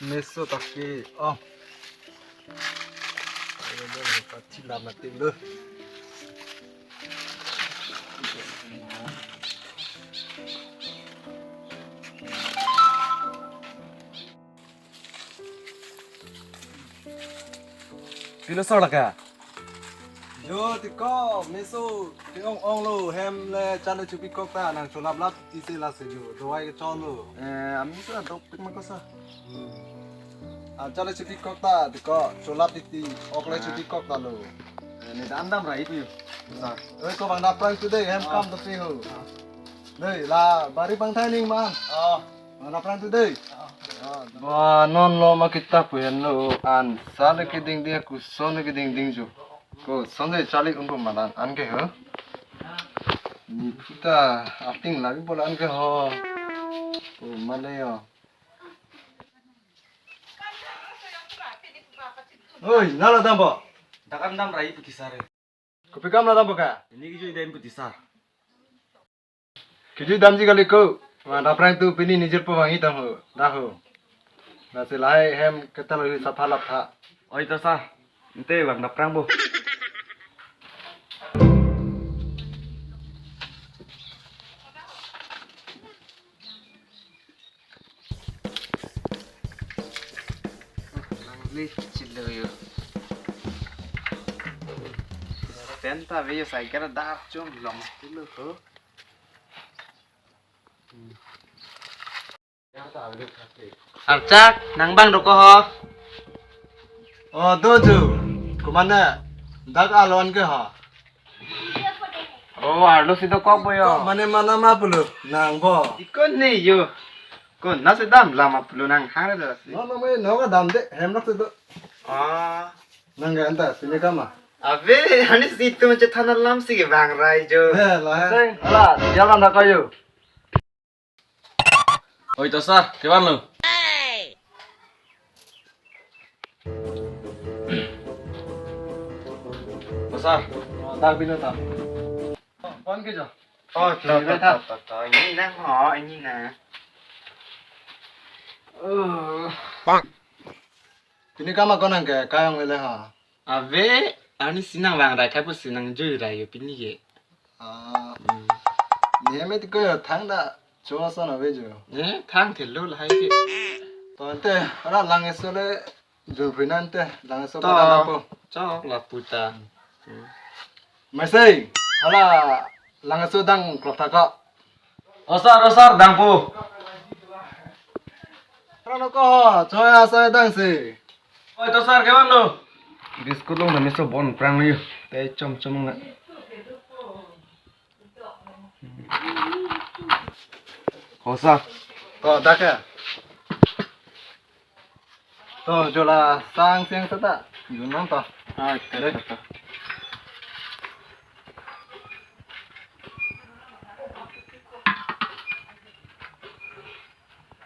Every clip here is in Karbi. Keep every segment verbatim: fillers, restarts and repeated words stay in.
Meso ta ke-ong. Ayo, ayo, ayo, pachila mati lo. Pilo sar lake? Jo, ti ko, meso ke-ong-ong lo, hem le chale chopikok ta, nang cholaplap titi si lasi jo, dawai kechon lo. Eh, amin so dopik ma ko sar. Hmm. Ah, chale chopikok ta, ti ko, cholap titi, ok le Ah. chopikok ta lo. Eh, ne dam dam rai pu jo. Sar. Oi, ko bang daprang tu dei, hem Ah. kam to pi ho. Ah. Dei, la, bari pangthai ning man. Ah. Bang daprang tu dei. Ah. Ah. Ba non lo ma kita pu henlo an. Sale keding dia kuson keding ding jo. Ko sonse charli unpo madan an ke ho. Ni puta ating lagi bola an ke ho. Ko male yo. Oi, nala dampo. Dakam dam rai puti sar. Kopi kam la dampo ka? Pini kejui dam puti sar. Kejui damji kali ko. Bang daprang tu pini nijir po bang itam ho. Dah ho. Lasi lahai hem ketal saphalap tha. Oi to sar. Ante bang daprang bo. Nangli chilo yo. Pen ta ve yo cycle dar chom long chilo ho. Archak, nang bang doko ho. Oh, do jo. Kumane dak alon ke ho. Oh, arlo si dokok bo yo. Mane mana ma pulo nang bo. Ikon ne yo. Ko na si dam lama pulo nang hang re si. No, no, me no ka dam de, hem rak si do. Ah. Nang ga anta, sini kama. Ave, ani si tu macam thana lam si ke bang rai jo. Eh, la. Seng, ala, jalan dak kayu. Oi, to sar, kevan lo. To sar. Oh, dak bino ta. Pon ke jo. Oh, to, to, to, to, to. Ini na, ho, ini na. Oh. Pini kama konang ke, kayong lele ha. Ave, ani si nang bang rai khapu si nang jui rai yo pini ke. Ah. Hmm. Ni eme ti ko yo thang da cho ason ave jo. Eh, thang thelo lahai ke. To ante, ara lang eso le jo phi nante, lang eso To. Pada po. Chok la puta. Hmm. Mesei, hala lang eso dang klok thaka. O sar, o sar, dangpo. Rano ko, choya sai dang si. Oi, to sar, kevan lo. Biscuit long na meso bon prang yo. Te chom chom na. O sar. To, dak ya. To, jola sang siang seta. Junang to. Ah, to, to, to.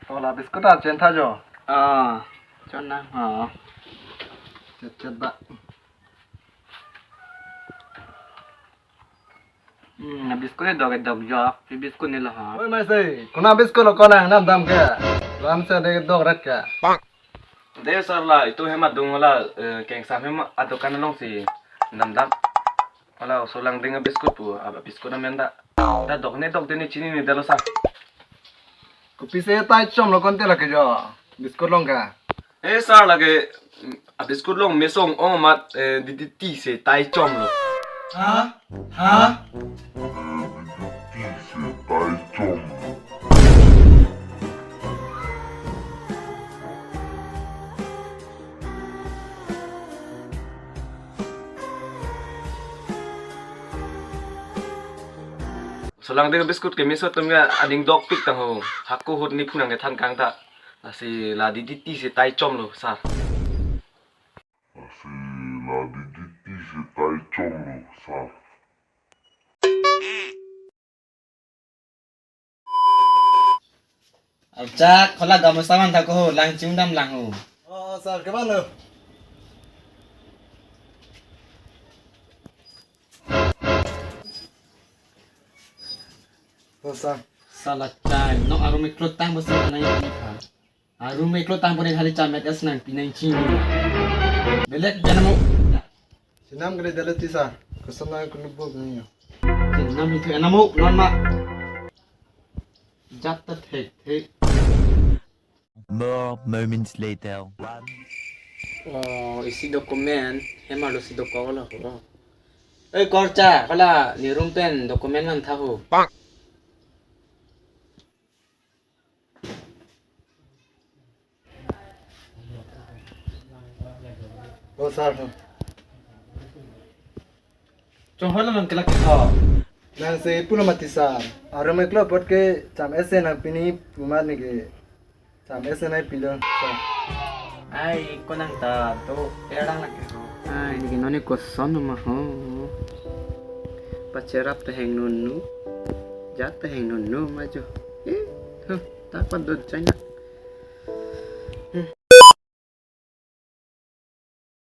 To la biscuit a chen tha jo. Ah, chon na. Ah. Chet chet ba. Hmm, na biscuit dok dok jo, pi biscuit ne lo ha. Oi, mai sei, kona biscuit lo kona nam dam ke. Lam se de dok rat ke. De sar la, itu hem adung la, eh, kengsam hem adokan along si nam dam. Hala, oso langding biscuit pu, aba biscuit amen da. Da dok ne dok de ne chini ne dalo sar. Kopi se tai chom lo konte la ke jo. Biscuit long ka. Eh, sar lake, mm, a biscuit long meso ong-ong amat, eh, D D T se tai chom lo. Ha? Ha? D D T se tai chom lo. Oso langding biscuit ke meso atum ke aning dokpik tang ho. Hako hut ni phunang ke than kang ta. Lasi la D D T se tai chom lo, sar. Lasi la D D T se tai chom lo, sar. Archak, kola gamosa man thak ho, lang chingdam lang ho. Oh, sar, kevan lo. Oh, sar. Sala chai, nok arum iklot tang besi anai ini kha. Arum eklo tangpon hali cham S S nangpi nangji. Belek kenam mo. Chenam kali dale tisa. Kosonlo kelubuk ni. Chenam itu enam mo non ma. Jat ta thek thek. More moments later. Oh, isi dokumen, hem arlo si dokok lo ho. Oi, korcha, hala nerum pen dokumen van tha ho. Oh, sir, ho. Chonghoi lo nang kelak ho. Nang si pulo mati, sir. Arum eklo apot ke cham S S nangpi nangji pu amat neke cham S S nangpilo, sir. Ai, ko nang ta to erang lake ho. Ai, neke non ne koson ma ho. Pacherap ta heng nunu. Jat ta heng nunu ma jo. Eh, huh, ta pa do China.